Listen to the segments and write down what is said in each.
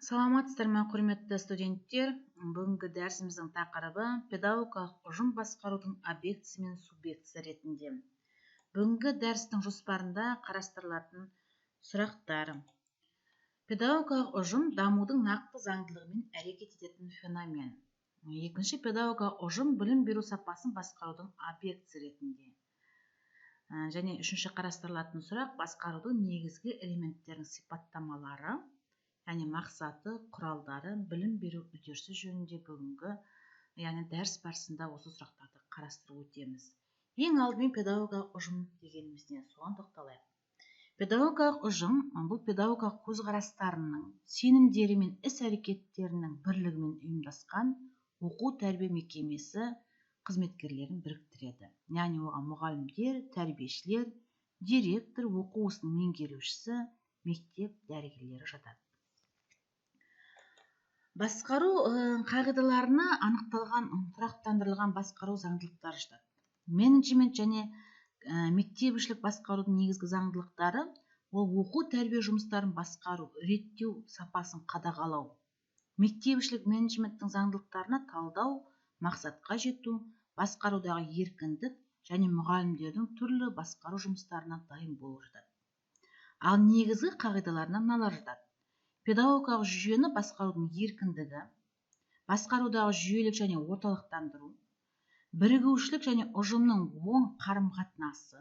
Саламатсыздар ма, құрметті студенттер! Бүгінгі дәрісіміздің тақырыбы педагогикалық ұжым басқарудың объектісі мен субъектісі ретінде. Бүгінгі дәрістің жоспарында қарастырылатын сұрақтар. Педагогикалық ұжым дамудың нақты заңдылығымен әрекет ететін феномен. Екінші, педагогикалық ұжым білім беру сапасын басқарудың объектісі ретінде. Және үшінші қарастырылатын сұрақ басқарудың негізгі элементтерінің сипаттамалары, яғни мақсаты, құралдары, білім беру үдерісі жөнінде бүгінгі, яғни дәріс барысында осы сұрақтарды қарастырып өтеміз. Ең алдымен педагогикалық ұжым дегеніміз не, соған тоқталайық. Педагогикалық ұжым бұл педагогикалық көзқарастарының, сенімдері мен іс-әрекеттерінің бірлігімен ұйымдасқан оқу-тәрбие мекемесі қызметкерлерін біріктіреді. Яғни оған мұғалімдер, тәрбиешілер, директор, оқу ісінің меңгерушісі, мектеп дәрігерлері жатады. Басқару қағидаларына анықталған тұрақтандырылған басқару заңдылықтары жатады. Менеджмент және мектепішілік басқарудың негізгі заңдылықтары ол оқу-тәрбие жұмыстарын басқару, реттеу, сапасын қадағалау. Мектепішілік менеджменттің заңдылықтарына талдау, мақсатқа жету, басқарудағы еркіндік және мұғалімдердің түрлі басқару жұмыстарына дайын болу жатады. Ал негізгі қағидаларына мыналар жатады. Педагогикалық жүйені басқарудың еркіндігі, басқарудағы жүйелік және орталықтандыру, бірігушілік және ұжымның оң қарым-қатынасы,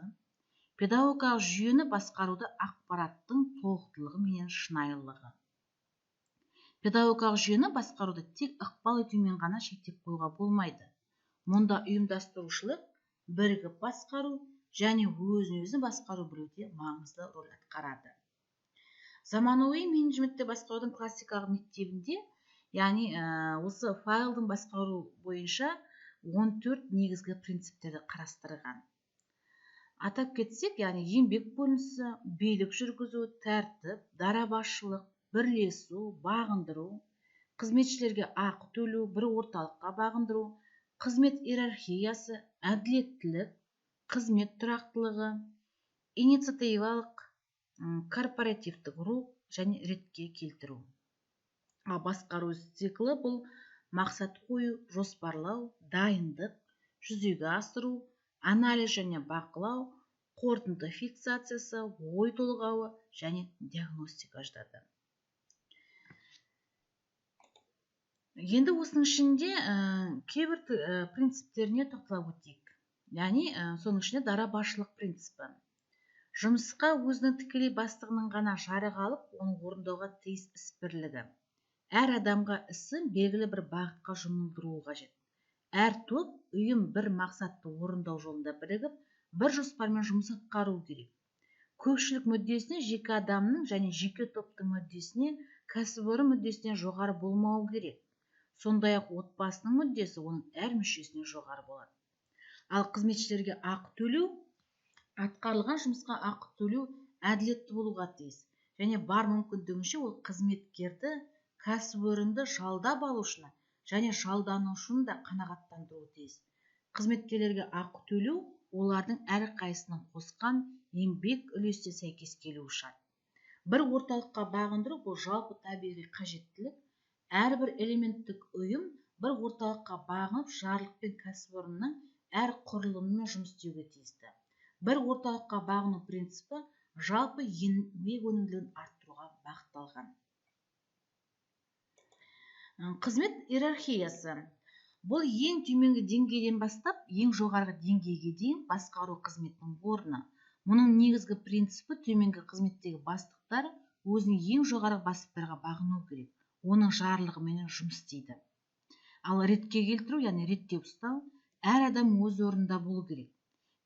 педагогикалық жүйені басқаруды ақпараттың толықтылығы менен шынайылығы. Педагогикалық жүйені басқаруды тек ықпал етумен ғана шектеп қоюға болмайды. Мұнда ұйымдастырушылық, бірігіп басқару және өзін-өзі басқару білуде маңызды рөл атқарады. Заманауи менеджментте басқарудың классикалық мектебінде, яғни осы файлдың басқару бойынша 14 негізгі принциптерді қарастырған. Атап кетсек, яғни еңбек бөлінісі, билік жүргізу, тәртіп, дара басшылық, бірлесу, бағындыру, қызметшілерге ақы төлеу, бір орталыққа бағындыру, қызмет иерархиясы, әділеттілік, қызмет тұрақтылығы, инициативалық, корпоративтік рух және ретке келтіру. Ал басқару циклі бұл мақсат қою, жоспарлау, дайындық, жүзеге асыру, анализ және бақылау, қорытынды фиксациясы, ой толғауы және диагностика жатады. Енді осының ішінде кейбір принциптеріне тоқталып өтейік. Яғни соның ішінде дара басшылық принципі. Жұмысқа өзінің тікелей бастығының ғана жарық алып, оны орындауға тиіс іс бірлігі. Әр адамға ісін белгілі бір бағытқа жұмылдыруы қажет. Әр топ ұйым бір мақсатты орындау жолында бірігіп, бір жоспармен жұмыс атқаруы керек. Көпшілік мүддесіне жеке адамның және жеке топтың мүддесіне, кәсіпорын мүддесіне жоғары болмауы керек. Сондай-ақ отбасының мүддесі оның әр мүшесіне жоғары болады. Ал қызметшілерге ақы төлеу, атқарылған жұмысқа ақы төлеу әділетті болуға тиіс және бар мүмкіндігінше ол қызметкерді, кәсіпорынды жалдап алушыны және жалданушыны да қанағаттандыруы тиіс. Қызметкерлерге ақы төлеу олардың әрқайсысының қосқан еңбек үлесіне сәйкес келуі шарт. Бір орталыққа бағындыру бұл жалпы табиғи қажеттілік. Әрбір элементтік ұйым бір орталыққа бағынып, жарлықпен кәсіпорынның әр құрылымымен жұмыс істеуге тиісті. Бір орталыққа бағыну принципі жалпы еңбек өнімділігін арттыруға бағытталған. Қызмет иерархиясы. Бұл ең төменгі деңгейден бастап, ең жоғарғы деңгейге дейін басқару қызметінің орны. Мұның негізгі принципі төменгі қызметтегі бастықтар өзінің ең жоғарғы бастықтарға бағыну керек. Оның жарлығыменен жұмыс істейді. Ал ретке келтіру, яғни реттеп ұстау, әр адам өз орнында болу керек.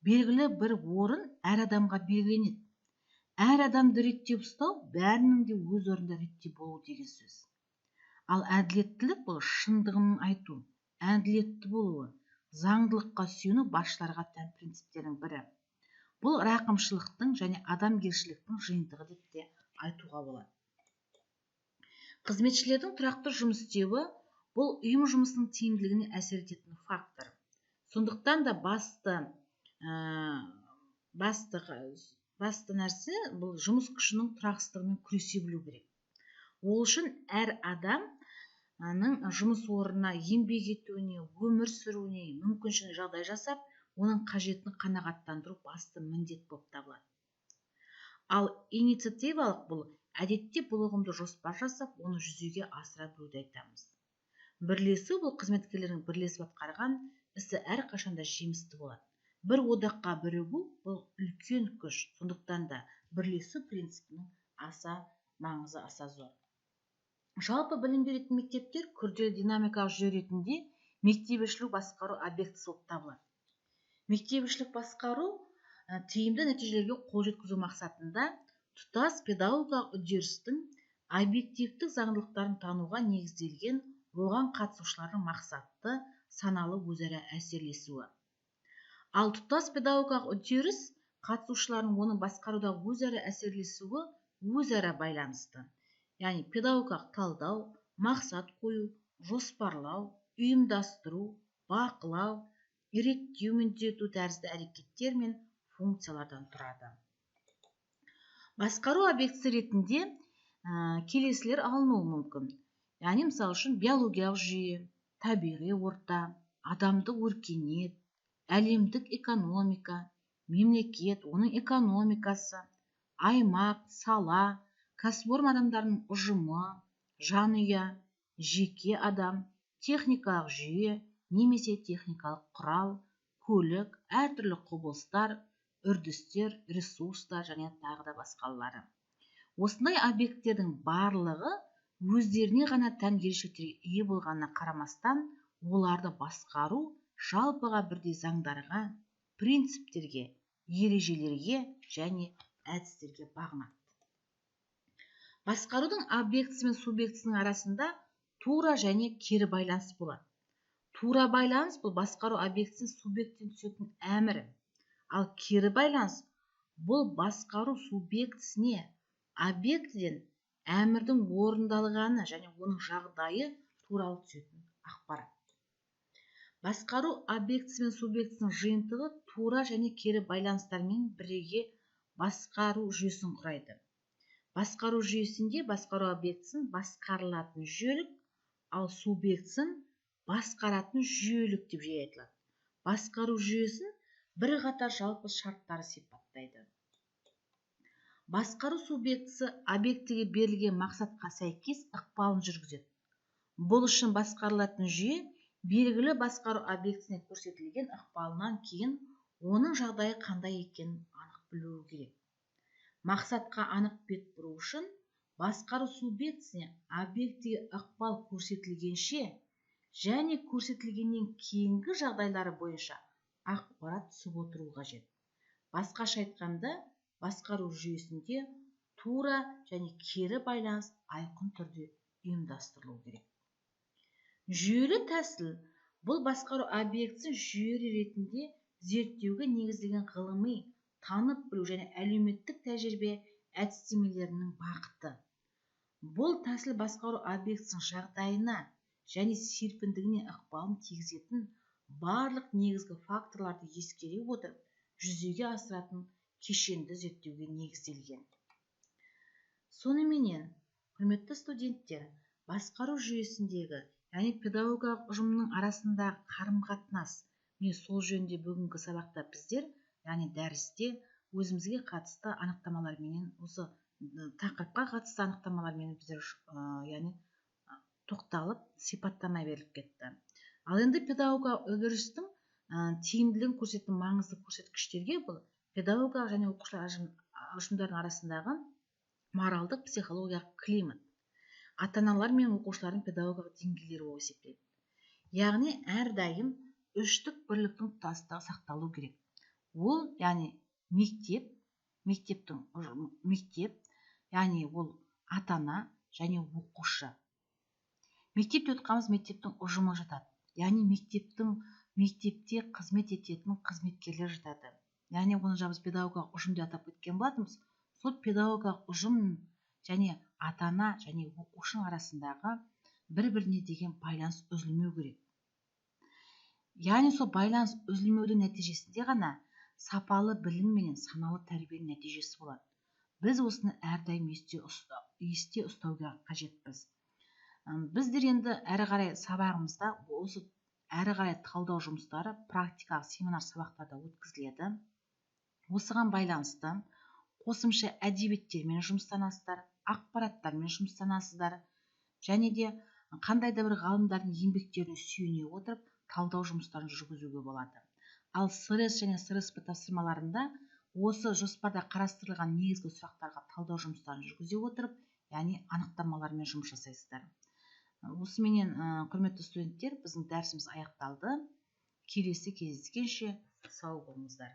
Белгілі бір орын әр адамға белгіленеді. Әр адамды реттеп ұстау, бәрінің де өз орнында ретте болу деген сөз. Ал әділеттілік бұл шындығын айту, әділетті болуы, заңдылыққа сүйену басшыларға тән принциптердің бірі. Бұл рақымшылықтың және адамгершіліктің жиынтығы деп те айтуға болады. Қызметшілердің тұрақты жұмыс істеуі бұл ұйым жұмысының тиімділігіне әсер ететін фактор. Сондықтан да басты нәрсе бұл жұмыс күшінің тұрақсыздығымен күресе білу керек. Ол үшін әр адамның жұмыс орнына еңбек етуіне, өмір сүруіне мүмкіншілік жағдай жасап, оның қажетін қанағаттандыру басты міндет болып табылады. Ал инициативалық бұл әдетте бұл ұғымды жоспар жасап, оны жүзеге асыра білуді айтамыз. Бірлесу бұл қызметкерлердің бірлесіп атқарған ісі әрқашанда жемісті болады. Бір одаққа бірігу бұл үлкен күш, сондықтан да бірлесу принципінің аса маңызы аса зор. Жалпы білім беретін мектептер күрделі динамикалық жүйе ретінде мектепішілік басқару объектісі болып табылады. Мектепішілік басқару тиімді нәтижелерге қол жеткізу мақсатында тұтас педагогикалық үдерістің объективтік заңдылықтарын тануға негізделген оған қатысушылардың мақсатты саналы өзара әсерлесуі. Ал тұтас педагогикалық үдеріс қатысушыларының оның басқарудағы өзара әсерлесуі өзара байланысты. Яғни педагогикалық талдау, мақсат қою, жоспарлау, ұйымдастыру, бақылау, реттеу мен түзету тәрізді әрекеттер мен функциялардан тұрады. Басқару объектісі ретінде келесілер алынуы мүмкін. Яғни мысалы үшін биологиялық жүйе, табиғи орта, адамдық өркениет, әлемдік экономика, мемлекет, оның экономикасы, аймақ, сала, кәсіпорын адамдарының ұжымы, жанұя, жеке адам, техникалық жүйе немесе техникалық құрал, көлік, әртүрлі құбылыстар, үрдістер, ресурстар және тағы да басқалары. Осындай объекттердің барлығы өздеріне ғана тән ерекшеліктерге ие болғанына қарамастан, оларды басқару жалпыға бірдей заңдарға, принциптерге, ережелерге және әдістерге бағынады. Басқарудың объектісі мен субъектісінің арасында тура және кері байланыс болады. Тура байланыс бұл басқару объектісін субъекттен түсетін әмірі. Ал кері байланыс бұл басқару субъектісіне объектіден әмірдің орындалғаны және оның жағдайы туралы түсетін ақпарат. Басқару объектісі мен субъектісінің жиынтығы тура және кері байланыстармен бірге басқару жүйесін құрайды. Басқару жүйесінде басқару объектісін басқарылатын жүйелік, ал субъектісін басқаратын жүйелік деп жиі айтылады. Басқару жүйесін бірқатар жалпы шарттары сипаттайды. Басқару субъектісі объектіге берілген мақсатқа сәйкес ықпалын жүргізеді. Бұл үшін басқарылатын жүйе белгілі басқару объектісіне көрсетілген ықпалынан кейін оның жағдайы қандай екенін анық білуі керек. Мақсатқа анық бет бұру үшін басқару субъектісіне объектіге ықпал көрсетілгенше және көрсетілгеннен кейінгі жағдайлары бойынша ақпарат түсіп отыру қажет. Басқаша айтқанда, басқару жүйесінде тура және кері байланыс айқын түрде ұйымдастырылу керек. Жүйелі тәсіл бұл басқару объектісін жүйе ретінде зерттеуге негізделген ғылыми, танып білу және әлеуметтік тәжірибе әдістемелерінің бағыты. Бұл тәсіл басқару объектісінің жағдайына және серпіндігіне ықпалын тигізетін барлық негізгі факторларды ескере отырып жүзеге асыратын кешенді зерттеуге негізделген. Соныменен, құрметті студенттер, басқару жүйесіндегі, яғни педагогикалық ұжымның арасындағы қарым-қатынас, міне сол жөнінде бүгінгі сабақта біздер, яғни дәрісте өзімізге қатысты анықтамаларменен, осы тақырыпқа қатысты анықтамаларменен біздер, яғни тоқталып, сипаттама беріліп кетті. Ал енді педагогикалық үдерістің тиімділігін көрсететін маңызды көрсеткіштерге бұл педагогикалық және оқушылар ұжымдарының арасындағы моралдық психологиялық климат, ата-аналар мен оқушылардың педагогикалық деңгейлері болып есептеледі. Яғни әрдайым үштік бірліктің тұтастығы сақталу керек. Ол яғни мектеп, мектеп, яғни ол ата-ана және оқушы. Мектепте отқанымыз мектептің ұжымы жатады. Яғни мектепте қызмет ететін қызметкерлер жатады. Яғни оны жаңа біз педагогикалық ұжым деп атап кеткен болатынбыз. Сол педагогикалық ұжым және ата-ана және оқушының арасындағы бір-біріне деген байланыс үзілмеу керек. Яғни сол байланыс үзілмеудің нәтижесінде ғана сапалы білім менен саналы тәрбиенің нәтижесі болады. Біз осыны әрдайым есте Есте ұстауға қажетпіз. Біздер енді әрі қарай сабағымызда осы әрі қарай талдау жұмыстары практикалық семинар сабақтарда өткізіледі. Осыған байланысты қосымша әдебиеттермен жұмыстанасыздар, ақпараттармен жұмыстанасыздар және де қандай да бір ғалымдардың еңбектеріне сүйене отырып талдау жұмыстарын жүргізуге болады. Ал СРС және СРСП тапсырмаларында осы жоспарда қарастырылған негізгі сұрақтарға талдау жұмыстарын жүргізе отырып, яғни анықтамалармен жұмыс жасайсыздар. Осыменен, құрметті студенттер, біздің дәрісіміз аяқталды. Келесі кездескенше сау болыңыздар.